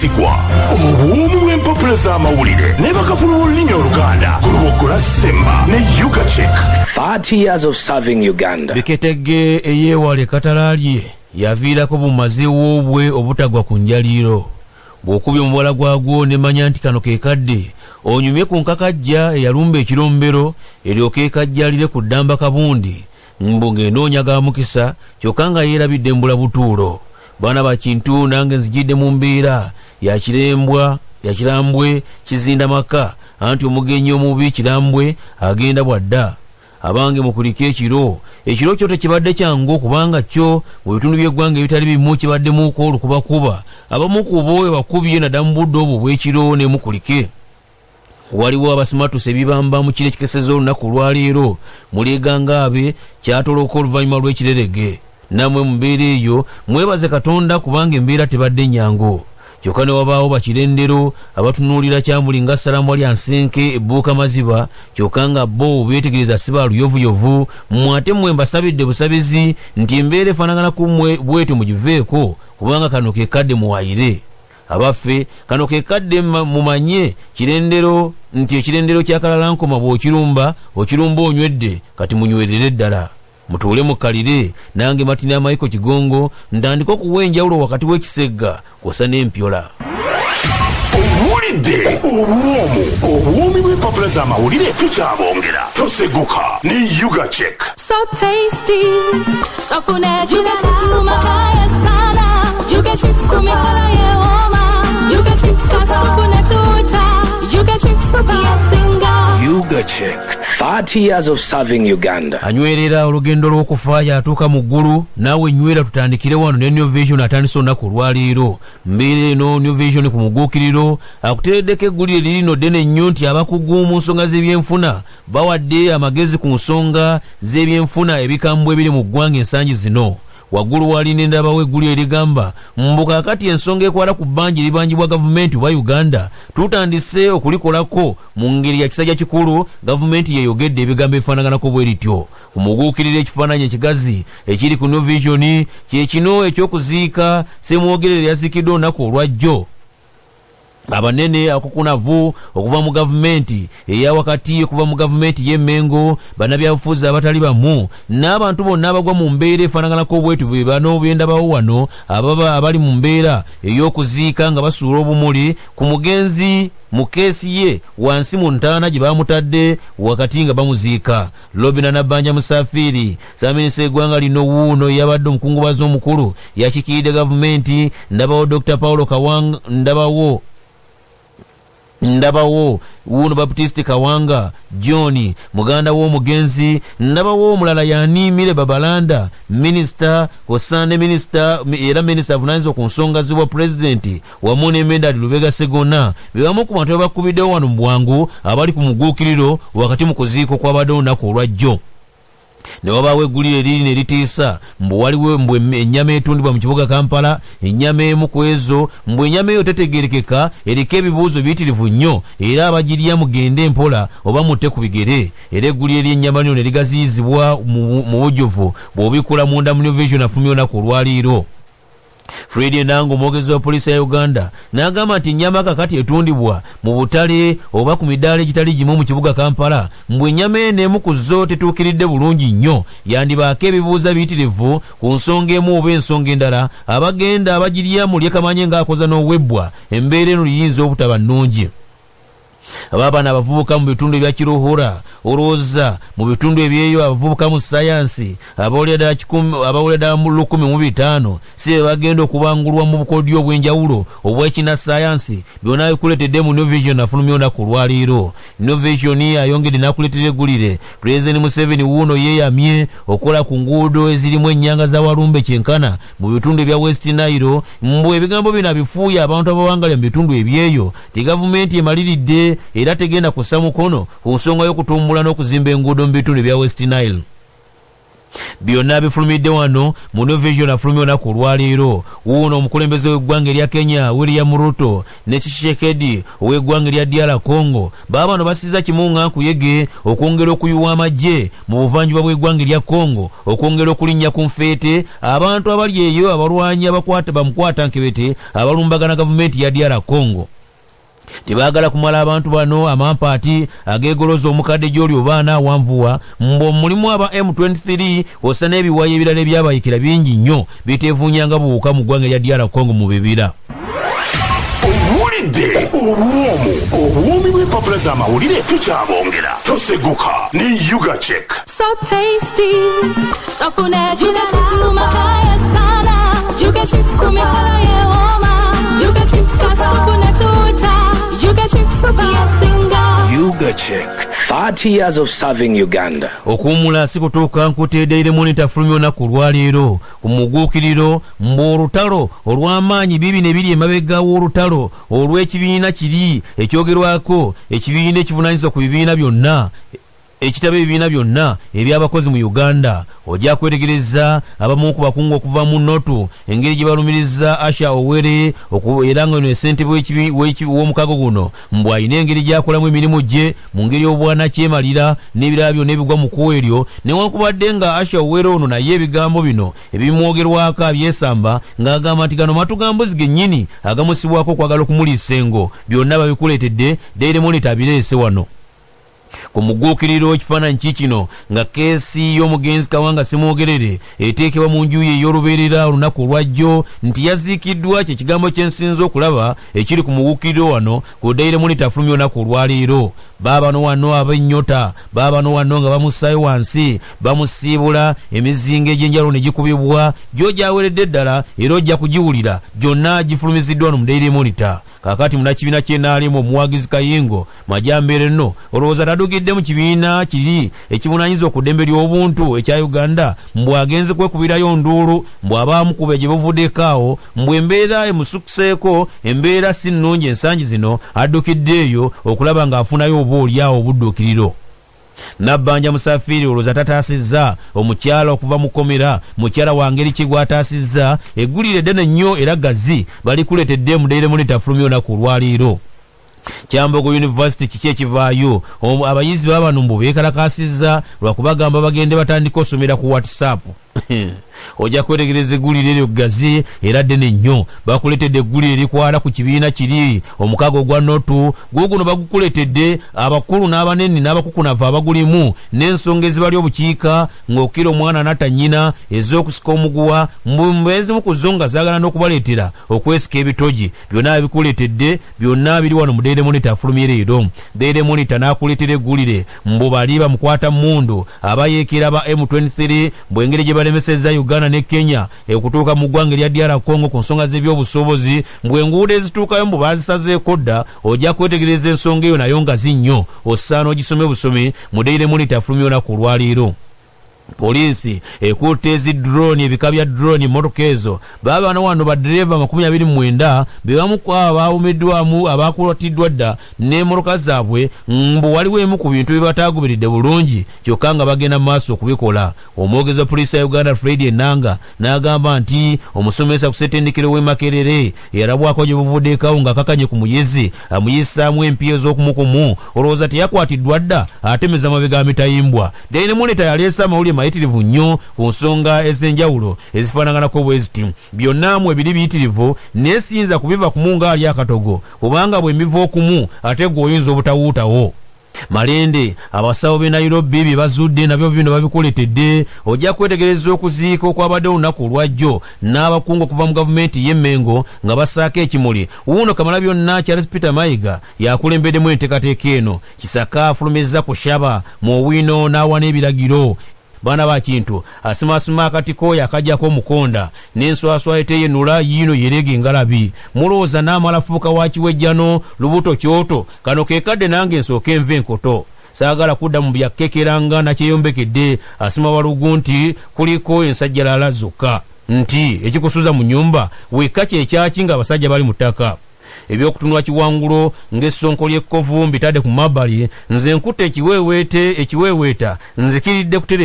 Mwesigwa. Obuwoomi bw'empapula z'amawulire ne bakafulu b'olulimi Oluganda ku Luboggola Semba ne Ugachek. 30 years of serving Uganda. Biketegge eyeewala ekkatalaalye yaviirako bumazeewo bwe obutagwa ku njaliiro. Bw'okubye omubala gwagwo ne mmanya nti kano ke kadde onyumye ku nkakajja eyalumba ekirombero eryoke ekajjalire ku ddamba kabundi mbu ng'enoonya ga mukisa kyokka nga yeerabidde mbula butuulo. Baana ba Kintu nange nzijidde mu mbeera ya Kirembwa ya Kirambwe kizinda maka anti omugenyi omubi Kirambwe agenda bw'adda. Abange mukulike ekiro. Ekiro kyo tekibadde kyangu kubanga kyo mu bitundu by'eggwanga ebitali bimu kibaddemuuko olukubakuba. Abamu ku bo ebakubye naddala mu budde obwo obw'ekiro ne mukulike. Waliwo abasimattuse ebibamba mu kiro ekikesezza olunaku olwaleero mu Leegangaabe kyatoloka oluvannyuma lw'ekirerege. Nammwe mu mbeera eyo mwebaze Katonda kubanga embeera tebadde nnyangu. Kyokka ne wabaawo bakirendero abatunuulira Kyamuli nga ssalambwa lya nsenke ebbuuka maziba kyokka nga bo beetegereza si ba luyovuyovu. Mmwe ate mmwe mbasabidde busabizi nti embeera efaanagana ku mmwe bw'etyo mugiveeko kubanga kano ke kadde muwaayire. Abaffe, kano ke kadde mumanye Kirendero nti ekirendero kya Kalalankoma bw'okirumba, okirumba onywedde, kati munywerere ddala. Mutuule mukkalire nange Martin Michael Kigongo ntandike okuwa enjawulo wakati w'ekisegga kw'ossa n'empyola. Owulidde obuwoomu obuwoomi bw'empapula z'amawulire tukyabongera toseguka ne Ugachek. So tasty. Tafuna Juga chips kumakaya sana. Juga chips kumikola yeoma. Juga chips kasuku na tuta. Juga chips yasinga. Ugachek, 30 years of serving Uganda. Anywerera olugendo lw'okufa y'atuuka mu ggulu naawe nywera tutandikire wano ne New Vision atandise olunaku olwaleero. Mbeera eno New Vision ku muguukiriro akuteereddeko eggulire lirino ddene nnyo nti abakugu mu nsonga z'ebyenfuna bawadde amagezi ku nsonga z'ebyenfuna ebikambwe ebiri mu ggwanga ensangi zino. Waggulu wali ne ndabawo eggulire erigamba mbu kaakati ensonga ekwata ku bbanja eribanjibwa gavumenti oba Uganda tutandise okulikolako mu ngeri ya kisajja kikulu. Gavumenti yeeyogedde ebigambo ebifaanaganako bwe lityo. Ku muguukiriro ekifaananyi ekigazi ekiri ku New Vision kye kino eky'okuziika Ssemwogerere eyaziikiddwa olunaku olwajjo. Abanene abakukunavu okuva mu gavumenti eya wakati, okuva mu gavumenti y'e Mmengo, bannabyabufuzi abatali bamu n'abantu bonna abagwa mu mbeera efaanaganako bwetyo be bano be ndabawo wano ababa abali mu mbeera ey'okuziika nga basuula obumuli ku mugenzi mu keesi ye wansi mu ntaana gye baamutadde wakati nga bamuziika. Robinah Nabbanja Musafiiri, Ssaabaminisita w'eggwanga lino wuuno eyabadde omukungubazi omukulu yakiikiridde gavumenti. Ndabawo Dokita Paulo Kawanga, ndabawo ndabawo wuuno Baptist Kawanga John muganda w'omugenzi, ndabawo omulala yani Mire Babalanda minisita kw'ossa ne minisita era minisita avunaanyizibwa ku nsonga z'obwa pulezidenti wamu ne Medard Lubega Ssegona be bamu ku bantu abakubiddewo wano mu bwangu abali ku muguukiriro wakati mu kuziika okwabadde olunaku olwajjo. Ne wabaawo eggulire eriri ne litiisa mbu waliwo mbu ennyama etundibwa mu kibuga Kampala, ennyama emu ku ezo mbu ennyama eyo tetegeerekeka, eriko ebibuuzo biyitirivu nnyo era abagirya mugende mpola oba mutte ku bigere. Era eggulire ly'ennyama lino ne ligaziyizibwa mu bujjuvu bw'obikkula munda mu New Vision afumye olunaku olwaleero. Fred Enanga omwogezi wa poliisi ya Uganda n'agamba nti ennyama kakati etundibwa mu butale oba ku midaala egitali gimu mu kibuga Kampala mbu ennyama eno emu ku zo tetuukiridde bulungi nnyo yandibaako ebibuuza biyitirivu ku nsonga emu oba ensonga endala abagenda abagirya mulye kamanye ng'akoza n'owebbwa embeera eno liyinza obutaba nnungi. Abaabano abavubuka mu bitundu ebya Kiruhura, olowooza mu bitundu ebyeyo abavubuka mu sayansi abawulira ddala kikumi, abawulira ddala mu 1,500 si be bagenda okubangulwa mu bukodyo obw'enjawulo obw'ekinnasayansi. Byonna bikuleetedde mu New Vision afulumya olunaku olwaleero. New Vision ayongedde n'akuleetera eggulire. Pulezidenti Museveni wuuno yeeyamye okukola ku nguudo ezirimu ennyanga za Walumbe kyenkana mu bitundu ebya West Nile. Mbu ebigambo bino abifuuye abantu abawangalira mu bitundu ebyeyo nti gavumenti emaliridde era tegenda kussa mukono ku nsonga y'okutumbula n'okuzimba enguudo mu bitundu ebya West Nile. Byonna bifulumidde wano mu New Vision afulumye olunaku olwaleero. Wuuno omukulembeze w'eggwanga erya Kenya William Ruto ne Tshisekedi ow'eggwanga erya DR Congo baabano basiza kimu nga nkuyege okwongera okuyuwa amagye mu buvanjuba bw'eggwanga erya Congo okwongera okulinnya ku nfeete abantu abali eyo abalwanyi abakwata bamukwata nkebete abalumbagana gavumenti ya DR Congo. Tebaagala kumala abantu bano amampaati ageegoloza omukadde gy'oli obaana awanvuwa mbu mulimu aba M23 osa n'ebiwayi ebirala ebyabayikira bingi nnyo biteevuunyanga buwuka mu ggwanga erya DR Congo mu bibira. Owulidde obuwoomu obuwoomi bw'empapula z'amawulire tukyabongera toseguka ne Ugachek. So tasty. Tofune Juga chips kumakaya sana. Juga chips kumikolo yewooma. Juga chips kasuku ne tuta. Juga chips yesinga. Ugachek, 30 years of serving Uganda. Okuwummula si kutuuka nkutte Daily Monitor afulumya olunaku olwaleero ku muguukiriro mbu olutalo olw'amaanyi biibino ebiri emabega w'olutalo olw'ekibiina kiri ekyogerwako ekibiina ekivunaanyizibwa ku bibiina byonna ekitaba ebibiina byonna eby'abakozi mu Uganda. Ojja kwetegereza abamu ku bakungu okuva mu NOTU engeri gye balumiriza Asha Owere era nga ono ssentebe w'omukago guno mbu alina engeri gy'akolamu emirimu gye mu ngeri y'obwanakyemalira n'ebirala byonna ebigwa mu kkubo eryo, newankubadde nga Asha Owere ono naye ebigambo bino ebimwogerwako abyesamba ng'agamba nti gano matu ga mbuzi gennyini agamusibwako okwagala okumuliisa engo. Byonna babikuleetedde Daily Monitor abireese wano ku muguukiriro. Ekifaananyi kiikino nga keesi y'omugenzi Kawanga Ssemwogerere eteekebwa mu nju ye ey'olubeerera olunaku olwajjo nti yaziikiddwa, kye kigambo kye nsinze okulaba ekiri ku muguukiriro wano ku Daily Monitor afulumya olunaku olwaleero. Baabano wano ab'ennyota baabano wano nga bamussaayo wansi bamusiibula emizinga egy'enjawulo ne gikubibwa gyo gyaweredde ddala era ojja kugiwulira gyonna gifulumiziddwa wano mu Daily Monitor. Kaakati munnakibiina ky'NRM omuwagizi Kayingo Majambere nno olowooza tadukidde mu kibiina kiri ekivunaanyizibwa ku ddembe ly'obuntu ekya Uganda mbu agenze kwekubirayo nduulu mbu abaamukuba gye buvuddeko awo mbu embeera emusukuseeko embeera si nnungi ensangi zino addukidde eyo okulaba ng'afunayo oba oli awo obudduukiriro. Nabbanja Musafiiri olowooza tataasizza omukyala okuva mu kkomera, mukyala wa ngeri ki gw'ataasizza? Eggulire ddene nnyo era ggazi balikuleetedde mu Daily Monitor afulumya olunaku olwaleero. Kyambogo University kiki ekivaayo? Abayizi babano mbu beekalakaasizza lwakubagamba bagende batandike osomera ku WhatsApp. Ojja kwetegereza eggulire eryo ggazi era ddene nnyo. Bakuleetedde eggulire erikwala ku kibiina kiri omukago gwa NOTU guuguno bagukuleetedde abakulu n'abanene n'abakukunavu abagulimu n'ensonga ezibali obukiika ng'okira omwana n'atta nnyina ez'okusika omuguwa mbu ezimu ku zo nga zaagala n'okubaleetera okwesika ebitogi. Byonna bikuleetedde byonna biri wano mu Daily Monitor afulumye leero. Daily Monitor n'akuleetera eggulire mbu bali bamukwata mmundu abayeekera ba M23 mbu engeri gye balemesezza Uganda ne Kenya okutuuka mu ggwanga erya DR Congo ku nsonga z'ebyobusuubuzi mbu enguudo ezituukayo mbu baazisazeeko dda. Ojja kwetegereza ensonga eyo nayo ngazi nnyo osaana ogisome busomi mu Daily Monitor afulumye olunaku olwaleero. Poliisi ekutte ezi drone ebika bya drone emmotoka ezo baabano wano baddereeva 29 be bamu ku abo abawumiddwamu abakwatiddwa dda n'emmotoka zaabwe mbu waliwo emu ku bintu bye bataagoberedde bulungi kyokka nga bagenda mu maaso okubikola. Omwogezi wa poliisi ya Uganda Fred Enanga n'agamba nti omusomesa ku ssettendekero w'e Makerere eyalabwako gye buvuddeko awo ng'akakanye ku muyizi amuyisaamu empiyo ez'okumukumu olowooza teyakwatiddwa dda atemeza amabega amitayimbwa. Daily Monitor yaleese amawulire mayitirivu nnyo ku nsonga ez'enjawulo ezifaanaganako bwe ziti. Byonna mu ebiri biyitirivu naye siyinza kubiva kumu ng'ali akatogo kubanga bwe mbiva okumu ate ggwe oyinza obutawuutawo. Malende abasawo b'e Nairobi bye bazudde nabyo bino babikuleetedde. Ojja kwetegereza okuziika okwabadde olunaku olwajjo n'abakungu okuva mu gavumenti y'e Mmengo nga bassaako ekimuli. Wuuno Kamalabyonna Charles Peter Mayiga y'akulembeddemu enteekateeka eno. Kisaka afulumizza ku Shaba mu Owino n'awa n'ebiragiro. Baana ba Kintu asimaasima akati k'oyo akaggyako omukonda n'enswaswa eteeyenula yiino yereega engalabi. Mulowooza naamala fuuka wa kiwejjano lubuto kyoto kano ke kadde nange nsooke nve enkoto. Saagala kudda mu bya kkekera nga nakyeyombekedde. Asima walugu nti kuliko ensajjalala zokka nti ekikusuza mu nnyumba wekka kye kyaki ng'abasajja bali mu ttaka. Ebyokutunula kiwangulo ng'essonko ly'ekkovu mbitadde ku mabbali nze nkutte ekiweeweeta nzikiridde kutereeza.